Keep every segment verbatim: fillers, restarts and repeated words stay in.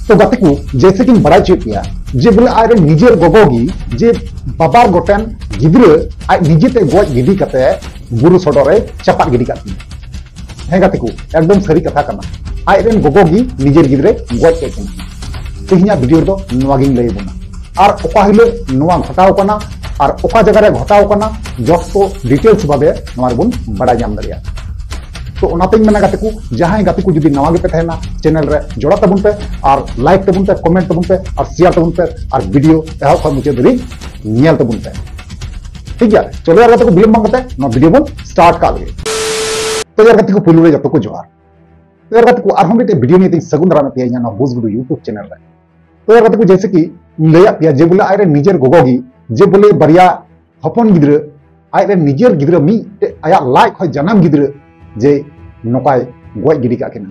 ᱛᱚ ᱜᱟᱛᱮ ᱠᱚ, ᱡᱮᱭᱥᱮ ᱠᱤᱧ ᱵᱟᱲᱟᱭ ᱦᱚᱪᱚᱭᱮᱫ ᱯᱮᱭᱟ ᱡᱮ ᱵᱚᱞᱮ ᱟᱡᱨᱮᱱ ᱱᱤᱡᱮᱨ ᱜᱚᱜᱚ ᱜᱮ ᱡᱮ ᱵᱟᱵᱟᱨ ᱜᱚᱴᱮᱱ ᱜᱤᱫᱽᱨᱟᱹ ᱟᱡ ᱱᱤᱡᱮᱛᱮ ᱜᱚᱡ ᱜᱤᱰᱤ ᱠᱟᱛᱮ ᱵᱩᱨᱩ ᱥᱚᱰᱚᱜ ᱨᱮ ᱪᱟᱯᱟᱫ ᱜᱤᱰᱤ ᱠᱟᱜ ᱠᱤᱱᱟ᱾ ᱦᱮᱸ ᱜᱟᱛᱮ ᱠᱚ, ᱮᱠᱫᱚᱢ ᱥᱟᱹᱨᱤ ᱠᱟᱛᱷᱟ ᱠᱟᱱᱟ᱾ ᱟᱡᱨᱮᱱ ᱜᱚᱜᱚ ᱜᱮ ᱱᱤᱡᱮᱨ ᱜᱤᱫᱽᱨᱟᱹ ᱜᱚᱡ ᱠᱮᱫ ᱠᱤᱱᱟ᱾ ᱛᱮᱦᱮᱧᱟᱜ ᱵᱷᱤᱰᱤᱭᱳ ᱨᱮᱫᱚ ᱱᱚᱣᱟ ᱜᱤᱧ ᱞᱟᱹᱭ ᱟᱵᱚᱱᱟ, ᱟᱨ ᱚᱠᱟ ᱦᱤᱞᱳᱜ ᱱᱚᱣᱟ ᱜᱷᱚᱴᱟᱣ ᱠᱟᱱᱟ ᱟᱨ ᱚᱠᱟ ᱡᱟᱭᱜᱟ ᱨᱮ ᱜᱷᱚᱴᱟᱣ ᱠᱟᱱᱟ, ᱡᱚᱛᱚ ᱰᱤᱴᱮᱞᱥ ᱵᱷᱟᱵᱮ ᱱᱚᱣᱟ ᱨᱮᱵᱚᱱ ᱵᱟᱲᱟᱭ ᱧᱟᱢ ᱫᱟᱲᱮᱭᱟᱜᱼᱟ᱾ ᱛᱚ ᱚᱱᱟᱛᱮᱧ ᱢᱮᱱᱟ ᱜᱟᱛᱮ ᱠᱚ, ᱡᱟᱦᱟᱸᱭ ᱜᱟᱛᱮ ᱠᱚ ᱡᱩᱫᱤ ᱱᱟᱣᱟ ᱜᱮᱯᱮ ᱛᱟᱦᱮᱱᱟ, ᱪᱮᱱᱮᱞ ᱨᱮ ᱡᱚᱲᱟᱣ ᱛᱟᱵᱚᱱ ᱯᱮ ᱟᱨ ᱞᱟᱭᱤᱠ ᱛᱟᱵᱚᱱ ᱯᱮ, ᱠᱚᱢᱮᱱᱴ ᱛᱟᱵᱚᱱ ᱯᱮ ᱟᱨ ᱥᱮᱭᱟᱨ ᱛᱟᱵᱚᱱ ᱯᱮ ᱟᱨ ᱵᱷᱤᱰᱤᱭᱳ ᱮᱦᱚᱵ ᱠᱷᱚᱱ ᱢᱩᱪᱟᱹᱫ ᱫᱷᱟᱹᱵᱤᱡ ᱧᱮᱞ ᱛᱟᱵᱚᱱ ᱯᱮ᱾ ᱴᱷᱤᱠ ᱜᱮᱭᱟ, ᱪᱚᱞᱚ ᱟᱨ ᱜᱟᱛᱮ ᱠᱚ ᱵᱤᱞᱚᱢ ᱵᱟᱝ ᱠᱟᱛᱮ ᱱᱚᱣᱟ ᱵᱷᱤᱰᱤᱭᱳ ᱵᱚᱱ ᱥᱴᱟᱨᱴ ᱠᱟᱜ ᱞᱮᱜᱮ᱾ ᱛᱚ ᱭᱟᱨ ᱜᱟᱛᱮ ᱠᱚ, ᱯᱩᱭᱞᱩ ᱨᱮ ᱡᱚᱛᱚ ᱠᱚ ᱡᱚᱦᱟᱨ᱾ ᱛᱚ ᱭᱟᱨ ᱜᱟᱛᱮ ᱠᱚ, ᱟᱨᱦᱚᱸ ᱢᱤᱫᱴᱮᱱ ᱵᱷᱤᱰᱤᱭᱳ ᱱᱤᱭᱮ ᱛᱤᱧ ᱥᱟᱹᱜᱩᱱ ᱫᱟᱨᱟᱢᱮᱫ ᱯᱮᱭᱟ ᱤᱧᱟᱹᱜ ᱱᱚᱣᱟ ᱵᱩᱡᱽ ᱜᱩᱰᱩ YouTube ᱪᱮᱱᱮᱞ ᱨᱮ᱾ ᱛᱚ ᱭᱟᱨ ᱜᱟᱛᱮ ᱠᱚ, ᱡᱮᱭᱥᱮ ᱠᱤ ᱤᱧ ᱞᱟᱹᱭᱟᱫ ᱯᱮᱭᱟ ᱡᱮ ᱵᱚᱞᱮ ᱟᱡᱨᱮᱱ ᱱᱤᱡᱮᱨ ᱜᱚᱜᱚ ᱜᱮ ᱡᱮ ᱵᱚᱞᱮ ᱵᱟᱨᱭᱟ ᱦᱚᱯᱚᱱ ᱜᱤᱫᱽᱨᱟᱹ, ᱟᱡᱨᱮᱱ ᱱᱤᱡᱮᱨ ᱜᱤᱫᱽᱨᱟᱹ ᱢᱤᱫᱴᱮᱡ ᱟᱭᱟᱜ ᱞᱟᱡ ᱠᱷᱚᱱ ᱡᱟᱱᱟᱢ ᱜᱤᱫᱽᱨᱟᱹ ᱡᱮ ᱱᱚᱝᱠᱟᱭ ᱜᱚᱡ ᱜᱤᱰᱤ ᱠᱟᱜ ᱠᱤᱱᱟ,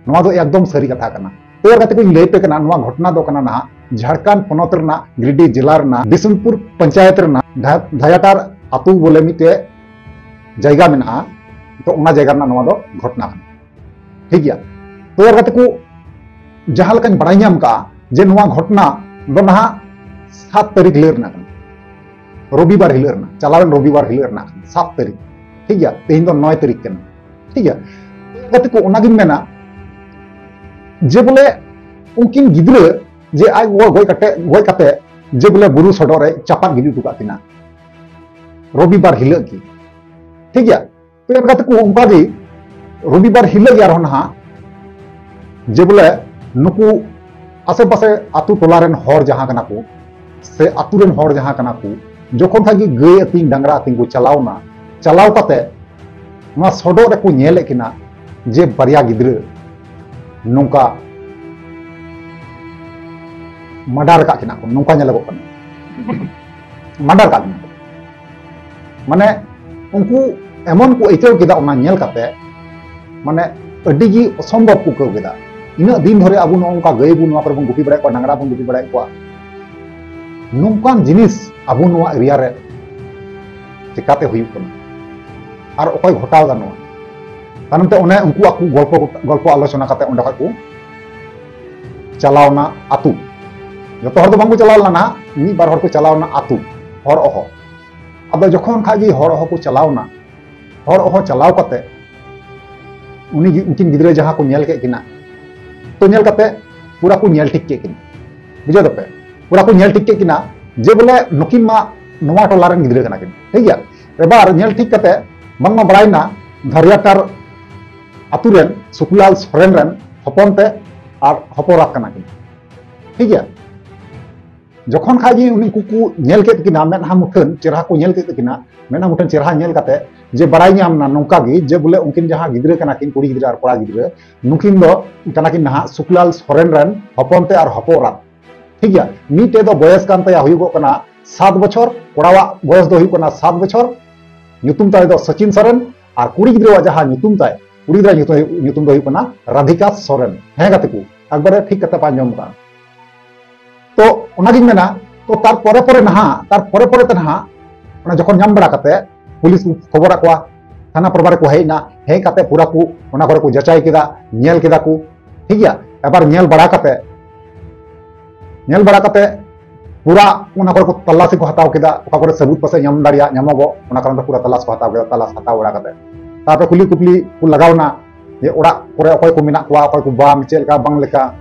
ᱱᱚᱣᱟ ᱫᱚ ᱮᱠᱫᱚᱢ ᱥᱟᱹᱨᱤ ᱠᱟᱛᱷᱟ ᱠᱟᱱᱟ᱾ ᱛᱚ ᱭᱟᱨ ᱜᱟᱛᱮ ᱠᱚᱧ ᱞᱟᱹᱭ ᱯᱮ ᱠᱟᱱᱟ, ᱱᱚᱣᱟ ᱜᱷᱚᱴᱚᱱᱟ ᱫᱚ ᱠᱟᱱᱟ ᱱᱟᱦᱟᱜ ᱡᱷᱟᱲᱠᱷᱚᱸᱰ ᱯᱚᱱᱚᱛ ᱨᱮᱱᱟᱜ ᱜᱤᱨᱤᱰᱤᱦ ᱡᱮᱞᱟ ᱨᱮᱱᱟᱜ ᱵᱤᱥᱱᱩᱯᱩᱨ ᱯᱚᱧᱪᱟᱭᱮᱛ ᱨᱮᱱᱟᱜ ᱫᱷᱟ-, ᱫᱷᱟᱭᱟᱴᱟᱨ ᱟᱛᱳ ᱵᱚᱞᱮ ᱢᱤᱫᱴᱮᱡ ᱡᱟᱭᱜᱟ ᱢᱮᱱᱟᱜᱼᱟ᱾ ᱛᱚ ᱚᱱᱟ ᱡᱟᱭᱜᱟ ᱨᱮᱱᱟᱜ ᱱᱚᱣᱟ ᱫᱚ ᱜᱷᱚᱴᱚᱱᱟ ᱠᱟᱱᱟ᱾ ᱴᱷᱤᱠ ᱜᱮᱭᱟ, ᱛᱚ ᱭᱟᱨ ᱜᱟᱛᱮ ᱠᱚ, ᱡᱟᱦᱟᱸ ᱞᱮᱠᱟᱧ ᱵᱟᱲᱟᱭ ᱧᱟᱢ ᱠᱟᱜᱼᱟ ᱡᱮ ᱱᱚᱣᱟ ᱜᱷᱚᱴᱚᱱᱟ ᱫᱚ ᱱᱟᱦᱟᱜ ᱥᱟᱛ ᱛᱟᱹᱨᱤᱠᱷ ᱦᱤᱞᱳᱜ ᱨᱮᱱᱟᱜ ᱠᱟᱱᱟ, ᱨᱚᱵᱤᱵᱟᱨ ᱦᱤᱞᱳᱜ ᱨᱮᱱᱟᱜ, ᱪᱟᱞᱟᱣᱮᱱ ᱨᱚᱵᱤᱵᱟᱨ ᱦᱤᱞᱳᱜ ᱨᱮᱱᱟᱜ ᱠᱟᱱᱟ, ᱥᱟᱛ ᱛᱟᱹᱨᱤᱠᱷ᱾ ᱴᱷᱤᱠ ᱜᱮᱭᱟ, ᱛᱮᱦᱮᱧ ᱫᱚ ᱱᱚᱭ ᱛᱟᱹᱨᱤᱠᱷ ᱠᱟᱱᱟ᱾ ᱴᱷᱤᱠ ᱜᱮᱭᱟ, ᱛᱚ ᱭᱟᱨ ᱜᱟᱛᱮ ᱠᱚ, ᱚᱱᱟᱜᱤᱧ ᱢᱮᱱᱟ ᱡᱮ ᱵᱚᱞᱮ ᱩᱱᱠᱤᱱ ᱜᱤᱫᱽᱨᱟᱹ ᱡᱮ ᱟᱡ ᱜᱚᱜᱚ ᱜᱚᱡ ᱠᱟᱛᱮ, ᱜᱚᱡ ᱠᱟᱛᱮ ᱡᱮ ᱵᱚᱞᱮ ᱵᱩᱨᱩ ᱥᱚᱰᱚᱜ ᱨᱮ ᱪᱟᱯᱟᱫ ᱜᱤᱰᱤ ᱦᱚᱴᱚ ᱠᱟᱜ ᱠᱤᱱᱟ ᱨᱚᱵᱤᱵᱟᱨ ᱦᱤᱞᱳᱜ ᱜᱮ᱾ ᱴᱷᱤᱠ ᱜᱮᱭᱟ, ᱛᱚ ᱭᱟᱨ ᱜᱟᱛᱮ ᱠᱚ, ᱚᱱᱠᱟ ᱜᱮ ᱨᱚᱵᱤᱵᱟᱨ ᱦᱤᱞᱳᱜ ᱜᱮ ᱟᱨᱦᱚᱸ ᱱᱟᱦᱟᱜ ᱡᱮ ᱵᱚᱞᱮ ᱱᱩᱠᱩ ᱟᱥᱮ ᱯᱟᱥᱮ ᱟᱛᱳ ᱴᱚᱞᱟ ᱨᱮᱱ ᱦᱚᱲ ᱡᱟᱦᱟᱸ ᱠᱟᱱᱟ ᱠᱚ ᱥᱮ ᱟᱛᱳ ᱨᱮᱱ ᱦᱚᱲ ᱡᱟᱦᱟᱸ ᱠᱟᱱᱟ ᱠᱚ, ᱡᱚᱠᱷᱚᱱ ᱠᱷᱟᱡ ᱜᱮ ᱜᱟᱹᱭ ᱟᱹᱛᱤᱧ, ᱰᱟᱝᱨᱟ ᱟᱹᱛᱤᱧ ᱠᱚ ᱪᱟᱞᱟᱣ ᱱᱟ, ᱪᱟᱞᱟᱣ ᱠᱟᱛᱮ ᱱᱚᱣᱟ ᱥᱚᱰᱚᱜ ᱨᱮᱠᱚ ᱧᱮᱞᱮᱫ ᱠᱤᱱᱟ ᱡᱮ ᱵᱟᱨᱭᱟ ᱜᱤᱫᱽᱨᱟᱹ ᱱᱚᱝᱠᱟ ᱢᱟᱰᱟᱨ ᱠᱟᱜ ᱠᱤᱱᱟ ᱠᱚ, ᱱᱚᱝᱠᱟ ᱧᱮᱞᱚᱜᱚᱜ ᱠᱟᱱᱟ᱾ ᱢᱟᱰᱟᱨ ᱠᱟᱜ ᱠᱤᱱᱟ ᱠᱚ᱾ ᱢᱟᱱᱮ ᱩᱱᱠᱩ ᱮᱢᱚᱱ ᱠᱚ ᱟᱹᱭᱠᱟᱹᱣ ᱠᱮᱫᱟ ᱚᱱᱟ ᱧᱮᱞ ᱠᱟᱛᱮ, ᱢᱟᱱᱮ ᱟᱹᱰᱤ ᱜᱮ ᱚᱥᱚᱢᱵᱷᱚᱵ ᱠᱚ ᱟᱹᱭᱠᱟᱹᱣ ᱠᱮᱫᱟ᱾ ᱤᱱᱟᱹᱜ ᱫᱤᱱ ᱫᱷᱚᱨᱮ ᱟᱵᱚ ᱱᱚᱜᱼᱚ ᱱᱚᱝᱠᱟ ᱜᱟᱹᱭ ᱵᱚᱱ ᱱᱚᱣᱟ ᱠᱚᱨᱮ ᱵᱚᱱ ᱜᱩᱯᱤ ᱵᱟᱲᱟᱭᱮᱫ ᱠᱚᱣᱟ, ᱰᱟᱝᱨᱟ ᱵᱚᱱ ᱜᱩᱯᱤ ᱵᱟᱲᱟᱭᱮᱫ ᱠᱚᱣᱟ, ᱱᱚᱝᱠᱟᱱ ᱡᱤᱱᱤᱥ ᱟᱵᱚ ᱱᱚᱣᱟ ᱮᱨᱤᱭᱟ ᱨᱮ ᱪᱮᱠᱟᱛᱮ ᱦᱩᱭᱩᱜ ᱠᱟᱱᱟ ᱟᱨ ᱚᱠᱚᱭ ᱜᱷᱚᱴᱟᱣ ᱮᱫᱟ ᱱᱚᱣᱟ? ᱛᱟᱭᱱᱚᱢ ᱛᱮ ᱚᱱᱮ ᱩᱱᱠᱩ ᱟᱠᱚ ᱜᱚᱞᱯᱚ, ᱜᱚᱞᱯᱚ ᱟᱞᱳᱪᱚᱱᱟ ᱠᱟᱛᱮ ᱚᱸᱰᱮ ᱠᱷᱚᱡ ᱠᱚ ᱪᱟᱞᱟᱣᱱᱟ ᱟᱹᱛᱩ᱾ ᱡᱚᱛᱚ ᱦᱚᱲ ᱫᱚ ᱵᱟᱝᱠᱚ ᱪᱟᱞᱟᱣ ᱞᱮᱱᱟ, ᱢᱤᱫ ᱵᱟᱨ ᱦᱚᱲ ᱠᱚ ᱪᱟᱞᱟᱣᱱᱟ ᱟᱹᱛᱩ ᱦᱚᱲ ᱦᱚᱦᱚ᱾ ᱟᱫᱚ ᱡᱚᱠᱷᱚᱱ ᱠᱷᱟᱡ ᱜᱮ ᱦᱚᱲ ᱦᱚᱦᱚ ᱠᱚ ᱪᱟᱞᱟᱣᱱᱟ, ᱦᱚᱲ ᱦᱚᱦᱚ ᱪᱟᱞᱟᱣ ᱠᱟᱛᱮ ᱩᱱᱤ ᱜᱤ-, ᱩᱱᱠᱤᱱ ᱜᱤᱫᱽᱨᱟᱹ ᱡᱟᱦᱟᱸ ᱠᱚ ᱧᱮᱞ ᱠᱮᱫ ᱠᱤᱱᱟ, ᱛᱚ ᱧᱮᱞ ᱠᱟᱛᱮ ᱯᱩᱨᱟ ᱠᱚ ᱧᱮᱞ ᱴᱷᱤᱠ ᱠᱮᱫ ᱠᱤᱱᱟ, ᱵᱩᱡᱷᱟᱹᱣ ᱫᱟᱯᱮ? ᱯᱩᱨᱟ ᱠᱚ ᱧᱮᱞ ᱴᱷᱤᱠ ᱠᱮᱫ ᱠᱤᱱᱟ ᱡᱮ ᱵᱚᱞᱮ ᱱᱩᱠᱤᱱ ᱢᱟ ᱱᱚᱣᱟ ᱴᱚᱞᱟ ᱨᱮᱱ ᱜᱤᱫᱽᱨᱟᱹ ᱠᱟᱱᱟ ᱠᱤᱱ, ᱴᱷᱤᱠ ᱜᱮᱭᱟ? ᱮᱵᱟᱨ ᱧᱮᱞ ᱴᱷᱤᱠ ᱠᱟᱛᱮ ᱵᱟᱝᱢᱟ ᱵᱟᱲᱟᱭᱱᱟ ᱫᱷᱟᱨᱤᱭᱟᱴᱟᱨ ᱟᱛᱩ ᱨᱮᱱ ᱥᱩᱠᱞᱟᱞ ᱥᱚᱨᱮᱱ ᱨᱮᱱ ᱦᱚᱯᱚᱱ ᱛᱮ ᱟᱨ ᱦᱚᱯᱚᱱ ᱨᱟᱛ ᱠᱟᱱᱟ ᱠᱤᱱ, ᱴᱷᱤᱠ ᱜᱮᱭᱟ? ᱡᱚᱠᱷᱚᱱ ᱠᱷᱟᱡ ᱜᱮ ᱩᱱᱠᱩ ᱠᱚ ᱧᱮᱞ ᱠᱮᱫ ᱠᱤᱱᱟ, ᱢᱮᱫᱦᱟ ᱢᱩᱴᱷᱟᱹᱱ ᱪᱮᱦᱨᱟ ᱠᱚ ᱧᱮᱞ ᱠᱮᱫ ᱠᱤᱱᱟ, ᱢᱮᱫᱦᱟ ᱢᱩᱴᱷᱟᱹᱱ ᱪᱮᱦᱨᱟ ᱧᱮᱞ ᱠᱟᱛᱮ ᱡᱮ ᱵᱟᱲᱟᱭ ᱧᱟᱢ ᱱᱟ ᱱᱚᱝᱠᱟ ᱜᱮ ᱡᱮ ᱵᱚᱞᱮ ᱩᱱᱠᱤᱱ ᱡᱟᱦᱟᱸ ᱜᱤᱫᱽᱨᱟᱹ ᱠᱟᱱᱟ ᱠᱤᱱ, ᱠᱩᱲᱤ ᱜᱤᱫᱽᱨᱟᱹ ᱟᱨ ᱠᱚᱲᱟ ᱜᱤᱫᱽᱨᱟᱹ, ᱱᱩᱠᱤᱱ ᱫᱚ ᱠᱟᱱᱟ ᱠᱤᱱ ᱱᱟᱦᱟᱜ ᱥᱩᱠᱞᱟᱞ ᱥᱚᱨᱮᱱ ᱨᱮᱱ ᱦᱚᱯᱚᱱ ᱛᱮ ᱟᱨ ᱦᱚᱯᱚᱱ ᱮᱨᱟᱛ, ᱴᱷᱤᱠ ᱜᱮᱭᱟ? ᱢᱤᱫᱴᱮᱡ ᱫᱚ ᱵᱚᱭᱮᱥ ᱠᱟᱱ ᱛᱟᱭᱟ ᱦᱩᱭᱩᱜᱚᱜ ᱠᱟᱱᱟ ᱥᱟᱛ ᱵᱚᱪᱷᱚᱨ, ᱠᱚᱲᱟᱣᱟᱜ ᱵᱚᱭᱮᱥ ᱫᱚ ᱦᱩᱭᱩᱜ ᱠᱟᱱᱟ ᱥᱟᱛ ᱵᱚᱪᱷᱚᱨ, ᱧᱩᱛᱩᱢ ᱛᱟᱭ ᱫᱚ ᱥᱚᱪᱤᱱ ᱥᱚᱨᱮᱱ, ᱟᱨ ᱠᱩᱲᱤ ᱜᱤᱫᱽᱨᱟᱹᱣᱟᱜ ᱡᱟᱦᱟᱸ ᱧᱩᱛᱩᱢ ᱛᱟᱭ, ᱠᱩᱲᱤ ᱜᱤᱫᱽᱨᱟᱹ ᱧᱩᱛᱩᱢ, ᱧᱩᱛᱩᱢ ᱫᱚ ᱦᱩᱭᱩᱜ ᱠᱟᱱᱟ ᱨᱟᱫᱷᱤᱠᱟ ᱥᱚᱨᱮᱱ᱾ ᱦᱮᱸ ᱜᱟᱛᱮ ᱠᱚ, ᱮᱠᱵᱟᱨᱮ ᱴᱷᱤᱠ ᱠᱟᱛᱷᱟ ᱯᱮ ᱟᱸᱡᱚᱢ ᱠᱟᱜᱼᱟ᱾ ᱛᱚ ᱚᱱᱟᱜᱤᱧ ᱢᱮᱱᱟ, ᱛᱚ ᱛᱟᱨᱯᱚᱨᱮ ᱯᱚᱨᱮ ᱱᱟᱦᱟᱜ, ᱛᱟᱨᱯᱚᱨᱮ ᱯᱚᱨᱮ ᱛᱮ ᱱᱟᱦᱟᱜ ᱚᱱᱟ ᱡᱚᱠᱷᱚᱱ ᱧᱟᱢ ᱵᱟᱲᱟ ᱠᱟᱛᱮ ᱯᱩᱞᱤᱥ ᱠᱚ ᱠᱷᱚᱵᱚᱨᱟᱫ ᱠᱚᱣᱟ, ᱛᱷᱟᱱᱟ ᱯᱚᱨᱵᱟᱨ ᱨᱮᱠᱚ ᱦᱮᱡ ᱮᱱᱟ, ᱦᱮᱡ ᱠᱟᱛᱮ ᱯᱩᱨᱟ ᱠᱚ ᱚᱱᱟ ᱠᱚᱨᱮ ᱠᱚ ᱡᱟᱪᱟᱭ ᱠᱮᱫᱟ, ᱧᱮᱞ ᱠᱮᱫᱟ ᱠᱚ, ᱴᱷᱤᱠ ᱜᱮᱭᱟ? ᱮᱵᱟᱨ ᱧᱮᱞ ᱵᱟᱲᱟ ᱠᱟᱛᱮ, ᱧᱮᱞ ᱵᱟᱲᱟ ᱠᱟᱛᱮ ᱯᱩᱨᱟ ᱚᱱᱟ ᱠᱚᱨᱮ ᱠᱚ ᱛᱟᱞᱟᱥᱤ ᱠᱚ ᱦᱟᱛᱟᱣ ᱠᱮᱫᱟ, ᱚᱠᱟ ᱠᱚᱨᱮ ᱥᱟᱹᱵᱩᱛ ᱯᱟᱥᱮ ᱧᱟᱢ ᱫᱟᱲᱮᱭᱟᱜ, ᱧᱟᱢᱚᱜᱚᱜ, ᱚᱱᱟ ᱠᱟᱨᱚᱱ ᱛᱮ ᱯᱩᱨᱟ ᱛᱟᱞᱟᱥ ᱠᱚ ᱦᱟᱛᱟᱣ ᱠᱮᱫᱟ᱾ ᱛᱟᱞᱟᱥ ᱦᱟᱛᱟᱣ ᱵᱟᱲᱟ ᱠᱟᱛᱮ ᱛᱟᱨᱯᱚᱨᱮ ᱠᱩᱞᱤ ᱠᱩᱯᱞᱤ ᱠᱚ ᱞᱟᱜᱟᱣ ᱮᱱᱟ ᱡᱮ ᱚᱲᱟᱜ ᱠᱚᱨᱮ ᱚᱠᱚᱭ ᱠᱚ ᱢᱮᱱᱟᱜ ᱠᱚᱣᱟ, ᱚᱠᱚᱭ ᱠᱚ ᱵᱟᱝ, ᱪᱮᱫ ᱞᱮᱠᱟ ᱵᱟᱝ ᱞᱮᱠᱟ᱾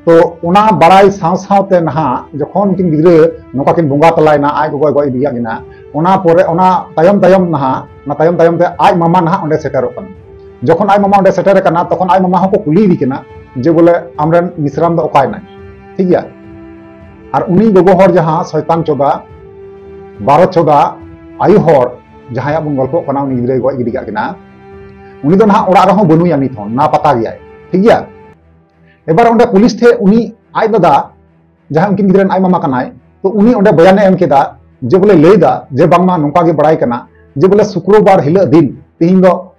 ᱛᱚ ᱚᱱᱟ ᱵᱟᱲᱟᱭ ᱥᱟᱶ ᱥᱟᱶᱛᱮ ᱱᱟᱦᱟᱜ ᱡᱚᱠᱷᱚᱱ ᱩᱱᱠᱤᱱ ᱜᱤᱫᱽᱨᱟᱹ ᱱᱚᱝᱠᱟ ᱠᱤᱱ ᱵᱚᱸᱜᱟ ᱛᱟᱞᱟᱭᱮᱱᱟ, ᱟᱡ ᱜᱚᱜᱚᱭ ᱜᱚᱡ ᱤᱫᱤᱭᱟᱜ ᱠᱤᱱᱟ, ᱚᱱᱟ ᱯᱚᱨᱮ, ᱚᱱᱟ ᱛᱟᱭᱚᱢ ᱛᱟᱭᱚᱢ ᱱᱟᱦᱟᱜ, ᱚᱱᱟ ᱛᱟᱭᱚᱢ ᱛᱟᱭᱚᱢ ᱛᱮ ᱟᱡ ᱢᱟᱢᱟ ᱱᱟᱦᱟᱜ ᱚᱸᱰᱮ ᱥᱮᱴᱮᱨᱚᱜ ᱠᱟᱱᱟ᱾ ᱡᱚᱠᱷᱚᱱ ᱟᱡ ᱢᱟᱢᱟ ᱚᱸᱰᱮ ᱥᱮᱴᱮᱨ ᱟᱠᱟᱱᱟ, ᱛᱚᱠᱷᱚᱱ ᱟᱡ ᱢᱟᱢᱟ ᱦᱚᱸᱠᱚ ᱠᱩᱞᱤᱭᱮᱫᱮ ᱠᱟᱱᱟ ᱡᱮ ᱵᱚᱞᱮ ᱟᱢᱨᱮᱱ ᱢᱤᱥᱨᱟᱢ ᱫᱚ ᱚᱠᱟᱭᱮᱱᱟᱭ, ᱴᱷᱤᱠ ᱜᱮᱭᱟ? ᱟᱨ ᱩᱱᱤ ᱜᱚᱜᱚ ᱦᱚᱲ ᱡᱟᱦᱟᱸ ᱥᱚᱭᱛᱟᱱ ᱪᱚᱫᱟ, ᱵᱟᱨᱚ ᱪᱚᱫᱟ ᱟᱭᱳ ᱦᱚᱲ ᱡᱟᱦᱟᱸᱭᱟᱜ ᱵᱚᱱ ᱜᱚᱞᱯᱚᱜ ᱠᱟᱱᱟ, ᱩᱱᱤ ᱜᱤᱫᱽᱨᱟᱹᱭ ᱜᱚᱡ ᱜᱤᱰᱤ ᱠᱟᱜ ᱠᱤᱱᱟ, ᱩᱱᱤ ᱫᱚ ᱱᱟᱦᱟᱜ ᱚᱲᱟᱜ ᱨᱮᱦᱚᱸ ᱵᱟᱹᱱᱩᱭᱟ, ᱱᱤᱛ ᱦᱚᱸ ᱱᱟ ᱯᱟᱛᱟ ᱜᱮᱭᱟᱭ, ᱴᱷᱤᱠ ᱜᱮᱭᱟ? ᱮᱵᱟᱨ ᱚᱸᱰᱮ ᱯᱩᱞᱤᱥ ᱴᱷᱮᱡ ᱩᱱᱤ ᱟᱡ ᱫᱟᱫᱟ, ᱡᱟᱦᱟᱸᱭ ᱩᱱᱠᱤᱱ ᱜᱤᱫᱽᱨᱟᱹ ᱨᱮᱱ ᱟᱡ ᱢᱟᱢᱟ ᱠᱟᱱᱟᱭ, ᱛᱚ ᱩᱱᱤ ᱚᱸᱰᱮ ᱵᱚᱭᱟᱱᱮ ᱮᱢ ᱠᱮᱫᱟ ᱡᱮ ᱵᱚᱞᱮ ᱞᱟᱹᱭ ᱫᱟ ᱡᱮ ᱵᱟᱝᱢᱟ ᱱᱚᱝᱠᱟ ᱜᱮ ᱵᱟᱲᱟᱭ ᱠᱟᱱᱟ ᱡᱮ ᱵᱚᱞᱮ ᱥᱩᱠᱨᱚᱵᱟᱨ ᱦᱤᱞᱳᱜ ᱫᱤᱱ, ᱛᱤᱦᱤᱧ ᱫᱚ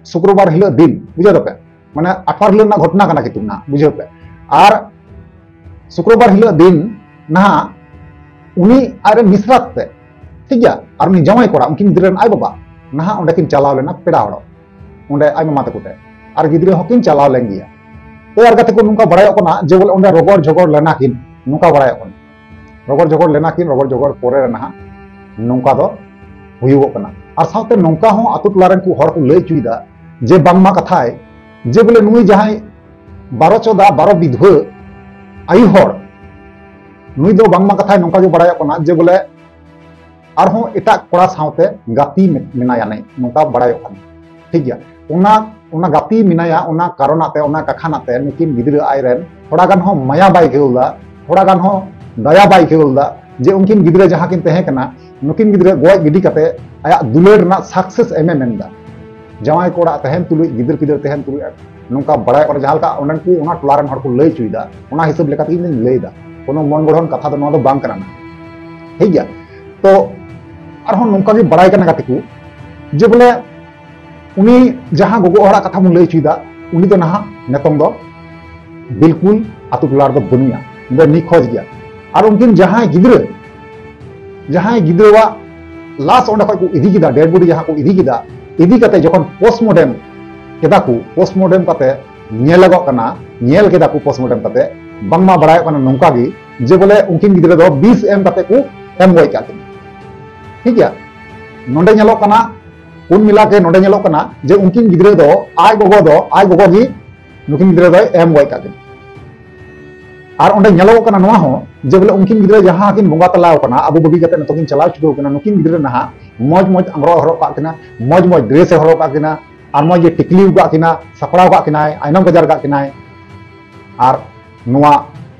ᱥᱩᱠᱨᱚᱵᱟᱨ ᱦᱤᱞᱳᱜ ᱫᱤᱱ, ᱵᱩᱡᱷᱟᱹᱣ ᱫᱟᱯᱮ, ᱢᱟᱱᱮ ᱟᱴᱷᱣᱟᱨ ᱦᱤᱞᱳᱜ ᱨᱮᱱᱟᱜ ᱜᱷᱚᱴᱚᱱᱟ ᱠᱟᱱᱟ ᱠᱤᱱᱛᱩ ᱱᱟᱦᱟᱜ, ᱵᱩᱡᱷᱟᱹᱣ ᱯᱮ᱾ ᱟᱨ ᱥᱩᱠᱨᱚᱵᱟᱨ ᱦᱤᱞᱳᱜ ᱫᱤᱱ ᱱᱟᱦᱟᱜ ᱩᱱᱤ ᱟᱡᱨᱮᱱ ᱢᱤᱥᱨᱟᱛ ᱛᱮ, ᱴᱷᱤᱠ ᱜᱮᱭᱟ, ᱟᱨ ᱩᱱᱤ ᱡᱟᱶᱟᱭ ᱠᱚᱲᱟ, ᱩᱱᱠᱤᱱ ᱜᱤᱫᱽᱨᱟᱹ ᱨᱮᱱ ᱟᱡ ᱵᱟᱵᱟ ᱱᱟᱦᱟᱜ ᱚᱸᱰᱮ ᱠᱤᱱ ᱪᱟᱞᱟᱣ ᱞᱮᱱᱟ ᱯᱮᱲᱟ ᱦᱚᱲᱚᱜ, ᱚᱸᱰᱮ ᱟᱡ ᱢᱟᱢᱟ ᱛᱟᱠᱚ ᱴᱷᱮᱱ, ᱟᱨ ᱜᱤᱫᱽᱨᱟᱹ ᱦᱚᱸᱠᱤᱱ ᱪᱟᱞᱟᱣ ᱞᱮᱱ ᱜᱮᱭᱟ᱾ ᱛᱚ ᱟᱨ ᱜᱟᱛᱮ ᱠᱚ, ᱱᱚᱝᱠᱟ ᱵᱟᱲᱟᱭᱚᱜ ᱠᱟᱱᱟ ᱡᱮ ᱵᱚᱞᱮ ᱚᱸᱰᱮ ᱨᱚᱜᱚᱲ ᱡᱷᱚᱜᱚᱲ ᱞᱮᱱᱟ ᱠᱤᱱ, ᱱᱚᱝᱠᱟ ᱵᱟᱲᱟᱭᱚᱜ ᱠᱟᱱᱟ᱾ ᱨᱚᱜᱚᱲ ᱡᱷᱚᱜᱚᱲ ᱞᱮᱱᱟ ᱠᱤᱱ, ᱨᱚᱜᱚᱲ ᱡᱷᱚᱜᱚᱲ ᱯᱚᱨᱮ ᱨᱮ ᱱᱟᱦᱟᱜ ᱱᱚᱝᱠᱟ ᱫᱚ ᱦᱩᱭᱩᱜᱚᱜ ᱠᱟᱱᱟ᱾ ᱟᱨ ᱥᱟᱶᱛᱮ ᱱᱚᱝᱠᱟ ᱦᱚᱸ ᱟᱛᱳ ᱴᱚᱞᱟ ᱨᱮᱱ ᱠᱚ ᱦᱚᱲ ᱠᱚ ᱞᱟᱹᱭ ᱦᱚᱪᱚᱭᱮᱫᱟ ᱡᱮ ᱵᱟᱝᱢᱟ ᱠᱟᱛᱷᱟᱭ, ᱡᱮ ᱵᱚᱞᱮ ᱱᱩᱭ ᱡᱟᱦᱟᱸᱭ ᱵᱟᱨᱚ ᱪᱚᱫᱟ ᱵᱟᱨᱚ ᱵᱤᱫᱷᱣᱟᱹ ᱟᱭᱩ ᱦᱚᱲ, ᱱᱩᱭ ᱫᱚ ᱵᱟᱝᱢᱟ ᱠᱟᱛᱷᱟᱭ ᱱᱚᱝᱠᱟ ᱜᱮ ᱵᱟᱲᱟᱭᱚᱜ ᱠᱟᱱᱟ ᱡᱮ ᱵᱚᱞᱮ ᱟᱨᱦᱚᱸ ᱮᱴᱟᱜ ᱠᱚᱲᱟ ᱥᱟᱶᱛᱮ ᱜᱟᱛᱮ ᱢᱮ-, ᱢᱮᱱᱟᱭᱟ ᱱᱤᱡ, ᱱᱚᱝᱠᱟ ᱵᱟᱲᱟᱭᱚᱜ ᱠᱟᱱᱟ᱾ ᱴᱷᱤᱠ ᱜᱮᱭᱟ, ᱚᱱᱟ, ᱚᱱᱟ ᱜᱟᱛᱮ ᱢᱮᱱᱟᱭᱟ, ᱚᱱᱟ ᱠᱟᱨᱚᱱᱟᱜ ᱛᱮ, ᱚᱱᱟ ᱠᱟᱠᱷᱟᱱᱟᱜ ᱛᱮ ᱱᱩᱠᱤᱱ ᱜᱤᱫᱽᱨᱟᱹ ᱟᱡ ᱨᱮᱱ ᱛᱷᱚᱲᱟ ᱜᱟᱱ ᱦᱚᱸ ᱢᱟᱭᱟ ᱵᱟᱭ ᱟᱹᱭᱠᱟᱹᱣ ᱞᱮᱫᱟ, ᱛᱷᱚᱲᱟ ᱜᱟᱱ ᱦᱚᱸ ᱫᱟᱭᱟ ᱵᱟᱭ ᱟᱹᱭᱠᱟᱹᱣ ᱞᱮᱫᱟ ᱡᱮ ᱩᱱᱠᱤᱱ ᱜᱤᱫᱽᱨᱟᱹ ᱡᱟᱦᱟᱸ ᱠᱤᱱ ᱛᱟᱦᱮᱸ ᱠᱟᱱᱟ, ᱱᱩᱠᱤᱱ ᱜᱤᱫᱽᱨᱟᱹ ᱜᱚᱡ ᱜᱤᱰᱤ ᱠᱟᱛᱮ ᱟᱭᱟᱜ ᱫᱩᱞᱟᱹᱲ ᱨᱮᱱᱟᱜ ᱥᱟᱠᱥᱮᱥ ᱮᱢᱮ ᱢᱮᱱᱫᱟ᱾ ᱡᱟᱶᱟᱭ ᱠᱚᱲᱟ ᱛᱟᱦᱮᱱ ᱛᱩᱞᱩᱡ, ᱜᱤᱫᱟᱹᱨ ᱯᱤᱫᱟᱹᱨ ᱛᱟᱦᱮᱱ ᱛᱩᱞᱩᱡ, ᱱᱚᱝᱠᱟ ᱵᱟᱲᱟᱭ ᱠᱟᱱᱟ, ᱡᱟᱦᱟᱸ ᱞᱮᱠᱟ ᱚᱸᱰᱮᱱ ᱠᱚ ᱚᱱᱟ ᱴᱚᱞᱟ ᱨᱮᱱ ᱦᱚᱲ ᱠᱚ ᱞᱟᱹᱭ ᱦᱚᱪᱚᱭᱮᱫᱟ, ᱚᱱᱟ ᱦᱤᱥᱟᱹᱵ ᱞᱮᱠᱟ ᱛᱮᱜᱮ ᱤᱧ ᱞᱟᱹᱭ ᱮᱫᱟ᱾ ᱠᱳᱱᱳ ᱢᱚᱱ ᱜᱚᱲᱦᱚᱱ ᱠᱟᱛᱷᱟ ᱫᱚ ᱱᱚᱣᱟ ᱫᱚ ᱵᱟᱝ ᱠᱟᱱᱟ᱾ ᱴᱷᱤᱠ ᱜᱮᱭᱟ, ᱛᱚ ᱟᱨᱦᱚᱸ ᱱᱚᱝᱠᱟ ᱜᱮ ᱵᱟᱲᱟᱭ ᱠᱟᱱᱟ ᱜᱟᱛᱮ ᱠᱚ, ᱡᱮ ᱵᱚᱞᱮ ᱩᱱᱤ ᱡᱟᱦᱟᱸ ᱜᱚᱜᱚ ᱦᱚᱲᱟᱜ ᱠᱟᱛᱷᱟ ᱵᱚᱱ ᱞᱟᱹᱭ ᱦᱚᱪᱚᱭᱮᱫᱟ, ᱩᱱᱤ ᱫᱚ ᱱᱟᱦᱟᱜ ᱱᱤᱛᱚᱝ ᱫᱚ ᱵᱤᱞᱠᱩᱞ ᱟᱛᱳ ᱴᱚᱞᱟ ᱨᱮᱫᱚ ᱵᱟᱹᱱᱩᱭᱟ, ᱩᱱᱤ ᱫᱚ ᱱᱤᱠᱷᱚᱡᱽ ᱜᱮᱭᱟ᱾ ᱟᱨ ᱩᱱᱠᱤᱱ ᱡᱟᱦᱟᱸᱭ ᱜᱤᱫᱽᱨᱟᱹ, ᱡᱟᱦᱟᱸᱭ ᱜᱤᱫᱽᱨᱟᱹᱣᱟᱜ ᱞᱟᱥ ᱚᱸᱰᱮ ᱠᱷᱚᱡ ᱠᱚ ᱤᱫᱤ ᱠᱮᱫᱟ, ᱰᱮᱰ ᱵᱚᱰᱤ ᱡᱟᱦᱟᱸ ᱠᱚ ᱤᱫᱤ ᱠᱮᱫᱟ, ᱤᱫᱤ ᱠᱟᱛᱮ ᱡᱚᱠᱷᱚᱱ ᱯᱳᱥᱴᱢᱚᱨᱴᱮᱢ ᱠᱮᱫᱟ ᱠᱚ, ᱯᱳᱥᱴᱢᱚᱨᱴᱮᱢ ᱠᱟᱛᱮ ᱧᱮᱞᱚᱜᱚᱜ ᱠᱟᱱᱟ, ᱧᱮᱞ ᱠᱮᱫᱟ ᱠᱚ ᱯᱳᱥᱴᱢᱚᱨᱴᱮᱢ ᱠᱟᱛᱮ, ᱵᱟᱝᱢᱟ ᱵᱟᱲᱟᱭᱚᱜ ᱠᱟᱱᱟ ᱱᱚᱝᱠᱟ ᱜᱮ ᱡᱮ ᱵᱚᱞᱮ ᱩᱱᱠᱤᱱ ᱜᱤᱫᱽᱨᱟᱹ ᱫᱚ ᱵᱤᱥ ᱮᱢ ᱠᱟᱛᱮ ᱠᱚ ᱮᱢ ᱜᱚᱡ ᱠᱟᱜ ᱠᱤᱱᱟ᱾ ᱴᱷᱤᱠ ᱜᱮᱭᱟ, ᱱᱚᱰᱮ ᱧᱮᱞᱚᱜ ᱠᱟᱱᱟ, ᱠᱩᱞ ᱢᱤᱞᱟ ᱠᱮ ᱱᱚᱰᱮ ᱧᱮᱞᱚᱜ ᱠᱟᱱᱟ ᱡᱮ ᱩᱱᱠᱤᱱ ᱜᱤᱫᱽᱨᱟᱹ ᱫᱚ ᱟᱡ ᱜᱚᱜᱚ ᱫᱚ, ᱟᱡ ᱜᱚᱜᱚ ᱜᱮ ᱱᱩᱠᱤᱱ ᱜᱤᱫᱽᱨᱟᱹ ᱫᱚᱭ ᱮᱢ ᱜᱚᱡ ᱠᱟᱜ ᱠᱤᱱᱟ᱾ ᱟᱨ ᱚᱸᱰᱮ ᱧᱮᱞᱚᱜᱚᱜ ᱠᱟᱱᱟ ᱱᱚᱣᱟ ᱦᱚᱸ ᱡᱮ ᱵᱚᱞᱮ ᱩᱱᱠᱤᱱ ᱜᱤᱫᱽᱨᱟᱹ ᱡᱟᱦᱟᱸ ᱠᱤᱱ ᱵᱚᱸᱜᱟ ᱛᱟᱞᱟᱣ ᱠᱟᱱᱟ, ᱟᱵᱚ ᱵᱟᱹᱜᱤ ᱠᱟᱛᱮ ᱱᱤᱛᱚᱜ ᱠᱤᱱ ᱪᱟᱞᱟᱣ ᱪᱷᱩᱴᱟᱹᱣ ᱠᱟᱱᱟ, ᱱᱩᱠᱤᱱ ᱜᱤᱫᱽᱨᱟᱹ ᱱᱟᱦᱟᱜ ᱢᱚᱡᱽ ᱢᱚᱡᱽ ᱟᱝᱨᱚᱜ ᱦᱚᱨᱚᱜ ᱠᱟᱜ ᱠᱤᱱᱟ, ᱢᱚᱡᱽ ᱢᱚᱡᱽ ᱰᱨᱮᱥ ᱮ ᱦᱚᱨᱚᱜ ᱠᱟᱜ ᱠᱤᱱᱟ, ᱟᱨ ᱢᱚᱡᱽ ᱜᱮ ᱴᱤᱠᱞᱤ ᱠᱟᱜ ᱠᱤᱱᱟ, ᱥᱟᱯᱲᱟᱣ ᱠᱟᱜ ᱠᱤᱱᱟᱭ, ᱟᱭᱱᱚᱢ ᱵᱟᱡᱟᱨ ᱠᱟᱜ ᱠᱤᱱᱟᱭ᱾ ᱟᱨ ᱱᱚᱣᱟ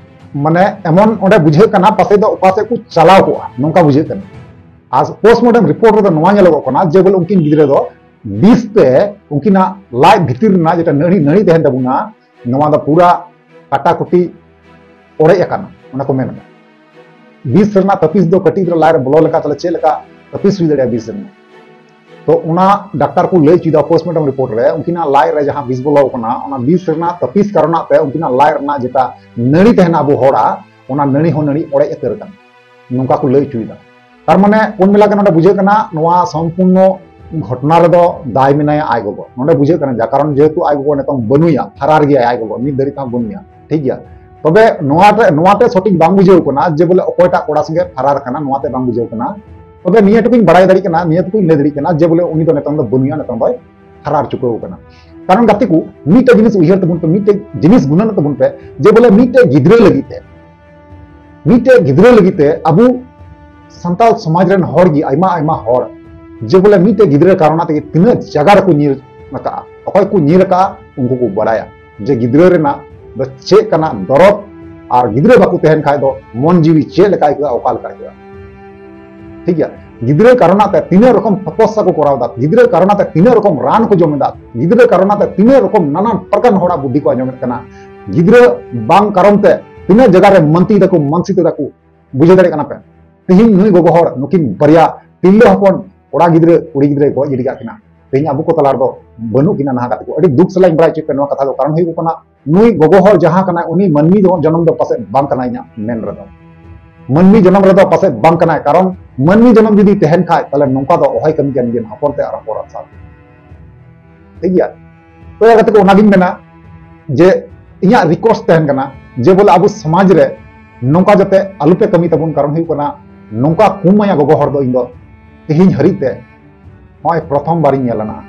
ᱢᱟᱱᱮ ᱮᱢᱚᱱ ᱚᱸᱰᱮ ᱵᱩᱡᱷᱟᱹᱜ ᱠᱟᱱᱟ ᱯᱟᱥᱮᱡ ᱫᱚ ᱚᱠᱟ ᱥᱮᱫ ᱠᱚ ᱪᱟᱞᱟᱣ ᱠᱚᱜᱼᱟ, ᱱᱚᱝᱠᱟ ᱵᱩᱡᱷᱟᱹᱜ ᱠᱟᱱᱟ᱾ ᱟᱨ ᱯᱳᱥᱴᱢᱚᱨᱴᱮᱢ ᱨᱤᱯᱳᱨᱴ ᱨᱮᱫᱚ ᱱᱚᱣᱟ ᱧᱮᱞᱚᱜᱚᱜ ᱠᱟᱱᱟ ᱡᱮ ᱵᱚᱞᱮ ᱩᱱᱠᱤᱱ ᱜᱤᱫᱽᱨᱟᱹ ᱫᱚ ᱵᱤᱥ ᱛᱮ ᱩᱱᱠᱤᱱᱟᱜ ᱞᱟᱡ ᱵᱷᱤᱛᱤᱨ ᱨᱮᱱᱟᱜ ᱡᱮᱴᱟ ᱱᱟᱹᱲᱤ, ᱱᱟᱹᱲᱤ ᱛᱟᱦᱮᱱ ᱛᱟᱵᱚᱱᱟ, ᱱᱚᱣᱟ ᱫᱚ ᱯᱩᱨᱟ ᱠᱟᱴᱟᱠᱩᱴᱤ ᱚᱲᱮᱡ ᱟᱠᱟᱱᱟ, ᱚᱱᱟ ᱠᱚ ᱢᱮᱱ ᱮᱫᱟ᱾ ᱵᱤᱥ ᱨᱮᱱᱟᱜ ᱛᱟᱹᱯᱤᱥ ᱫᱚ ᱠᱟᱹᱴᱤᱡ ᱜᱤᱫᱽᱨᱟᱹ ᱞᱟᱡ ᱨᱮ ᱵᱚᱞᱚ ᱞᱮᱱᱠᱷᱟᱱ ᱛᱟᱦᱞᱮ ᱪᱮᱫ ᱞᱮᱠᱟ ᱛᱟᱹᱯᱤᱥ ᱦᱩᱭ ᱫᱟᱲᱮᱭᱟᱜᱼᱟ ᱵᱤᱥ ᱨᱮᱱᱟᱜ? ᱛᱚ ᱚᱱᱟ ᱰᱟᱠᱛᱟᱨ ᱠᱚ ᱞᱟᱹᱭ ᱦᱚᱪᱚᱭᱮᱫᱟ ᱯᱳᱥᱴᱢᱚᱨᱴᱮᱢ ᱨᱤᱯᱳᱨᱴ ᱨᱮ ᱩᱱᱠᱤᱱᱟᱜ ᱞᱟᱡ ᱨᱮ ᱡᱟᱦᱟᱸ ᱵᱤᱥ ᱵᱚᱞᱚ ᱟᱠᱟᱱᱟ, ᱚᱱᱟ ᱵᱤᱥ ᱨᱮᱱᱟᱜ ᱛᱟᱹᱯᱤᱥ ᱠᱟᱨᱚᱱᱟᱜ ᱛᱮ ᱩᱱᱠᱤᱱᱟᱜ ᱞᱟᱡ ᱨᱮᱱᱟᱜ ᱡᱮᱴᱟ ᱱᱟᱹᱲᱤ ᱛᱟᱦᱮᱱᱟ ᱟᱵᱚ ᱦᱚᱲᱟᱜ, ᱚᱱᱟ ᱱᱟᱹᱲᱤ ᱦᱚᱸ ᱱᱟᱹᱲᱤ ᱚᱲᱮᱡ ᱩᱛᱟᱹᱨ ᱟᱠᱟᱱᱟ, ᱱᱚᱝᱠᱟ ᱠᱚ ᱞᱟᱹᱭ ᱦᱚᱪᱚᱭᱮᱫᱟ᱾ ᱛᱟᱨ ᱢᱟᱱᱮ ᱠᱩᱞ ᱢᱤᱞᱟ ᱜᱮ ᱱᱚᱰᱮ ᱵᱩᱡᱷᱟᱹᱜ ᱠᱟᱱᱟ ᱱᱚᱣᱟ ᱥᱚᱢᱯᱩᱨᱱᱚ ᱜᱷᱚᱴᱚᱱᱟ ᱨᱮᱫᱚ ᱫᱟᱭ ᱢᱮᱱᱟᱭᱟ ᱟᱡ ᱜᱚᱜᱚ᱾ ᱱᱚᱰᱮ ᱵᱩᱡᱷᱟᱹᱜ ᱠᱟᱱᱟ, ᱡᱟ ᱠᱟᱨᱚᱱ ᱡᱮᱦᱮᱛᱩ ᱟᱡ ᱜᱚᱜᱚ ᱱᱤᱛᱚᱝ ᱵᱟᱹᱱᱩᱭᱟ, ᱯᱷᱟᱨᱟᱨ ᱜᱮᱭᱟᱭ ᱟᱡ ᱜᱚᱜᱚ, ᱱᱤᱛ ᱫᱷᱟᱹᱨᱤᱡ ᱛᱮᱦᱚᱸ ᱵᱟᱹᱱᱩᱭᱟ, ᱴᱷᱤᱠ ᱜᱮᱭᱟ᱾ ᱛᱚᱵᱮ ᱱᱚᱣᱟ ᱛᱮ, ᱱᱚᱣᱟ ᱛᱮ ᱥᱚᱴᱷᱤᱠ ᱵᱟᱝ ᱵᱩᱡᱷᱟᱹᱣ ᱠᱟᱱᱟ ᱡᱮ ᱵᱚᱞᱮ ᱚᱠᱚᱭᱴᱟᱜ ᱠᱚᱲᱟ ᱥᱚᱸᱜᱮ ᱯᱷᱟᱨᱟᱨ ᱠᱟᱱᱟ, ᱱᱚᱣᱟ ᱛᱮ ᱵᱟᱝ ᱵᱩᱡᱷᱟᱹᱣ ᱠᱟᱱᱟ᱾ ᱛᱚᱵᱮ ᱱᱤᱭᱟᱹ ᱴᱩᱠᱩᱧ ᱵᱟᱲᱟᱭ ᱫᱟᱲᱮᱭᱟᱜ ᱠᱟᱱᱟ, ᱱᱤᱭᱟᱹ ᱴᱩᱠᱩᱧ ᱞᱟᱹᱭ ᱫᱟᱲᱮᱭᱟᱜ ᱠᱟᱱᱟ ᱡᱮ ᱵᱚᱞᱮ ᱩᱱᱤ ᱫᱚ ᱱᱤᱛᱚᱝ ᱫᱚ ᱵᱟᱹᱱᱩᱭᱟ, ᱱᱤᱛᱚᱝ ᱫᱚᱭ ᱯᱷᱟᱨᱟᱨ ᱪᱩᱠᱟᱹᱣ ᱠᱟᱱᱟ᱾ ᱠᱟᱨᱚᱱ ᱜᱟᱛᱮ ᱠᱚ, ᱢᱤᱫᱴᱮᱡ ᱡᱤᱱᱤᱥ ᱩᱭᱦᱟᱹᱨ ᱛᱟᱵᱚᱱ ᱯᱮ, ᱢᱤᱫᱴᱮᱡ ᱡᱤᱱᱤᱥ ᱜᱩᱱᱟᱹᱱ ᱛᱟᱵᱚᱱ ᱯᱮ, ᱡᱮ ᱵᱚᱞᱮ ᱢᱤᱫᱴᱮᱡ ᱜᱤᱫᱽᱨᱟᱹ ᱞᱟᱹᱜᱤᱫ ᱛᱮ, ᱢᱤᱫᱴᱮᱡ ᱜᱤᱫᱽᱨᱟᱹ ᱞᱟᱹᱜᱤᱫ ᱛᱮ ᱟᱵᱚ ᱥᱟᱱᱛᱟᱲ ᱥᱚᱢᱟᱡᱽ ᱨᱮᱱ ᱦᱚᱲ ᱜᱮ, ᱟᱭᱢᱟ ᱟᱭᱢᱟ ᱦᱚᱲ, ᱡᱮ ᱵᱚᱞᱮ ᱢᱤᱫᱴᱮᱡ ᱜᱤᱫᱽᱨᱟᱹ ᱠᱟᱨᱚᱱᱟ ᱛᱮᱜᱮ ᱛᱤᱱᱟᱹᱜ ᱡᱟᱭᱜᱟ ᱨᱮᱠᱚ ᱧᱤᱨ ᱟᱠᱟᱜᱼᱟ᱾ ᱚᱠᱚᱭ ᱠᱚ ᱧᱤᱨ ᱟᱠᱟᱜᱼᱟ, ᱩᱱᱠᱩ ᱠᱚ ᱵᱟᱲᱟᱭᱟ ᱡᱮ ᱜᱤᱫᱽᱨᱟᱹ ᱨᱮᱱᱟᱜ ᱫᱚ ᱪᱮᱫ ᱠᱟᱱᱟ ᱫᱚᱨᱚᱫ, ᱟᱨ ᱜᱤᱫᱽᱨᱟᱹ ᱵᱟᱠᱚ ᱛᱟᱦᱮᱱ ᱠᱷᱟᱡ ᱫᱚ ᱢᱚᱱ ᱡᱤᱣᱤ ᱪᱮᱫ ᱞᱮᱠᱟ ᱟᱹᱭᱠᱟᱹᱜᱼᱟ, ᱚᱠᱟ ᱞᱮᱠᱟ ᱟᱹᱭᱠᱟᱹᱜᱼᱟ᱾ ᱴᱷᱤᱠ ᱜᱮᱭᱟ, ᱜᱤᱫᱽᱨᱟᱹ ᱠᱟᱨᱚᱱᱟ ᱛᱮ ᱛᱤᱱᱟᱹᱜ ᱨᱚᱠᱚᱢ ᱛᱚᱯᱚᱥᱟ ᱠᱚ ᱠᱚᱨᱟᱣ ᱮᱫᱟ, ᱜᱤᱫᱽᱨᱟᱹ ᱠᱟᱨᱚᱱᱟ ᱛᱮ ᱛᱤᱱᱟᱹᱜ ᱨᱚᱠᱚᱢ ᱨᱟᱱ ᱠᱚ ᱡᱚᱢ ᱮᱫᱟ, ᱜᱤᱫᱽᱨᱟᱹ ᱠᱟᱨᱚᱱᱟ ᱛᱮ ᱛᱤᱱᱟᱹᱜ ᱨᱚᱠᱚᱢ ᱱᱟᱱᱟ ᱯᱨᱚᱠᱟᱨ ᱦᱚᱲᱟᱜ ᱵᱩᱫᱽᱫᱷᱤ ᱠᱚ ᱟᱸᱡᱚᱢᱮᱫ ᱠᱟᱱᱟ᱾ ᱜᱤᱫᱽᱨᱟᱹ ᱵᱟᱝ ᱠᱟᱨᱚᱱ ᱛᱮ ᱛᱤᱱᱟᱹᱜ ᱡᱟᱭᱜᱟ ᱨᱮ ᱢᱟᱱᱛᱤ ᱫᱟᱠᱚ, ᱢᱟᱱᱥᱤᱛ ᱫᱟᱠᱚ, ᱵᱩᱡᱷᱟᱹᱣ ᱫᱟᱲᱮᱭᱟᱜ ᱠᱟᱱᱟ ᱯᱮ? ᱛᱮᱦᱮᱧ ᱱᱩᱭ ᱜᱚᱜᱚ ᱦᱚᱲ, ᱱᱩᱠᱤᱱ ᱵᱟᱨᱭᱟ ᱛᱤᱨᱞᱟᱹ ᱦᱚᱯᱚᱱ, ᱠᱚᱲᱟ ᱜᱤᱫᱽᱨᱟᱹ, ᱠᱩᱲᱤ ᱜᱤᱫᱽᱨᱟᱹᱭ ᱜᱚᱡ ᱜᱤᱰᱤ ᱠᱟᱜ ᱠᱤᱱᱟ, ᱛᱮᱦᱮᱧ ᱟᱵᱚ ᱠᱚ ᱛᱟᱞᱟ ᱨᱮᱫᱚ ᱵᱟᱹᱱᱩᱜ ᱠᱤᱱᱟ ᱱᱟᱦᱟᱜ ᱜᱟᱛᱮ ᱠᱚ᱾ ᱟᱹᱰᱤ ᱫᱩᱠ ᱥᱟᱞᱟᱜ ᱤᱧ ᱵᱟᱲᱟᱭ ᱦᱚᱪᱚᱭᱮᱫ ᱯᱮ ᱱᱚᱣᱟ ᱠᱟᱛᱷᱟ ᱫᱚ, ᱠᱟᱨᱚᱱ ᱦᱩᱭᱩᱜ ᱠᱟᱱᱟ, ᱱᱩᱭ ᱜᱚᱜᱚ ᱦᱚᱲ ᱡᱟᱦᱟᱸ ᱠᱟᱱᱟᱭ, ᱩᱱᱤ ᱢᱟᱹᱱᱢᱤ ᱫᱚ ᱡᱚᱱᱚᱢ ᱫᱚ ᱯᱟᱥᱮᱡ ᱵᱟᱝ ᱠᱟᱱᱟᱭ ᱤᱧᱟᱹᱜ ᱢᱮᱱ ᱨᱮᱫᱚ᱾ ᱢᱟᱹᱱᱢᱤ ᱡᱚᱱᱚᱢ ᱨᱮᱫᱚ ᱯᱟᱥᱮᱡ ᱵᱟᱝ ᱠᱟᱱᱟᱭ, ᱠᱟᱨᱚᱱ ᱢᱟᱹᱱᱢᱤ ᱡᱚᱱᱚᱢ ᱡᱩᱫᱤ ᱛᱟᱦᱮᱱ ᱠᱷᱟᱡ, ᱛᱟᱦᱞᱮ ᱱᱚᱝᱠᱟ ᱫᱚ ᱚᱦᱚᱭ ᱠᱟᱹᱢᱤ ᱠᱟᱱ ᱜᱮᱭᱟ ᱦᱚᱯᱚᱱ ᱛᱮ ᱟᱨ ᱦᱚᱯᱚᱱ ᱮᱨᱟ ᱥᱟᱶ᱾ ᱴᱷᱤᱠ ᱜᱮᱭᱟ? ᱛᱚ ᱭᱟ ᱜᱟᱛᱮ ᱠᱚ, ᱚᱱᱟᱜᱤᱧ ᱢᱮᱱᱟ ᱡᱮ ᱤᱧᱟᱹᱜ request ᱛᱟᱦᱮᱱ ᱠᱟᱱᱟ ᱡᱮ ᱵᱚᱞᱮ ᱟᱵᱚ ᱥᱚᱢᱟᱡᱽ ᱨᱮ ᱱᱚᱝᱠᱟ ᱡᱟᱛᱮ ᱟᱞᱚᱯᱮ ᱠᱟᱹᱢᱤ ᱛᱟᱵᱚᱱ, ᱠᱟᱨᱚᱱ ᱦᱩᱭᱩᱜ ᱠᱟᱱᱟ ᱱᱚᱝᱠᱟ ᱠᱩᱢᱟᱭᱟ ᱜᱚᱜᱚ ᱦᱚᱲ ᱫᱚ ᱤᱧ ᱫᱚ ᱛᱮᱦᱮᱧ ᱦᱟᱹᱨᱤᱡ ᱛᱮ ᱱᱚᱜᱼᱚᱭ ᱯᱨᱚᱛᱷᱚᱢ ᱵᱟᱨᱤᱧ ᱧᱮᱞ ᱟᱱᱟ᱾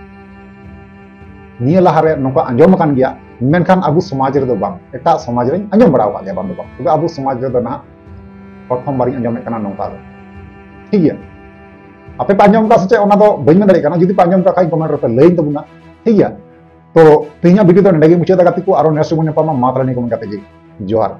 ᱱᱤᱭᱟᱹ ᱞᱟᱦᱟᱨᱮ ᱱᱚᱝᱠᱟ ᱟᱸᱡᱚᱢ ᱟᱠᱟᱱ ᱜᱮᱭᱟ, ᱢᱮᱱᱠᱷᱟᱱ ᱟᱵᱚ ᱥᱚᱢᱟᱡᱽ ᱨᱮᱫᱚ ᱵᱟᱝ, ᱮᱴᱟᱜ ᱥᱚᱢᱟᱡᱽ ᱨᱮᱧ ᱟᱸᱡᱚᱢ ᱵᱟᱲᱟ ᱟᱠᱟᱫ ᱜᱮᱭᱟ ᱵᱟᱝ ᱫᱚ ᱵᱟᱝ, ᱛᱚᱵᱮ ᱟᱵᱚ ᱥᱚᱢᱟᱡᱽ ᱨᱮᱫᱚ ᱱᱟᱦᱟᱜ ᱯᱨᱚᱛᱷᱚᱢ ᱵᱟᱨᱤᱧ ᱟᱸᱡᱚᱢᱮᱫ ᱠᱟᱱᱟ ᱱᱚᱝᱠᱟ ᱫᱚ᱾ ᱴᱷᱤᱠ ᱜᱮᱭᱟ, ᱟᱯᱮ ᱯᱮ ᱟᱸᱡᱚᱢ ᱟᱠᱟᱫ ᱥᱮ ᱪᱮᱫ, ᱚᱱᱟ ᱫᱚ ᱵᱟᱹᱧ ᱢᱮᱱ ᱫᱟᱲᱮᱭᱟᱜ ᱠᱟᱱᱟ, ᱡᱩᱫᱤ ᱯᱮ ᱟᱸᱡᱚᱢ ᱠᱟᱜ ᱠᱷᱟᱡ comment ᱨᱮᱯᱮ ᱞᱟᱹᱭᱟᱹᱧ ᱛᱟᱵᱚᱱᱟ᱾ ᱴᱷᱤᱠ ᱜᱮᱭᱟ, ᱛᱚ ᱛᱮᱦᱮᱧᱟᱜ video ᱫᱚ ᱱᱚᱸᱰᱮ ᱜᱮ ᱢᱩᱪᱟᱹᱫ ᱫᱟ ᱜᱟᱛᱮ ᱠᱚ, ᱟᱨᱚ next ᱵᱚᱱ ᱧᱟᱯᱟᱢᱟ᱾ ᱢᱟ ᱛᱟᱦᱞᱮ ᱱᱤᱭᱟᱹ ᱠᱚ ᱢᱮᱱ ᱠᱟᱛᱮ ᱜᱮ ᱡᱚᱦᱟᱨ᱾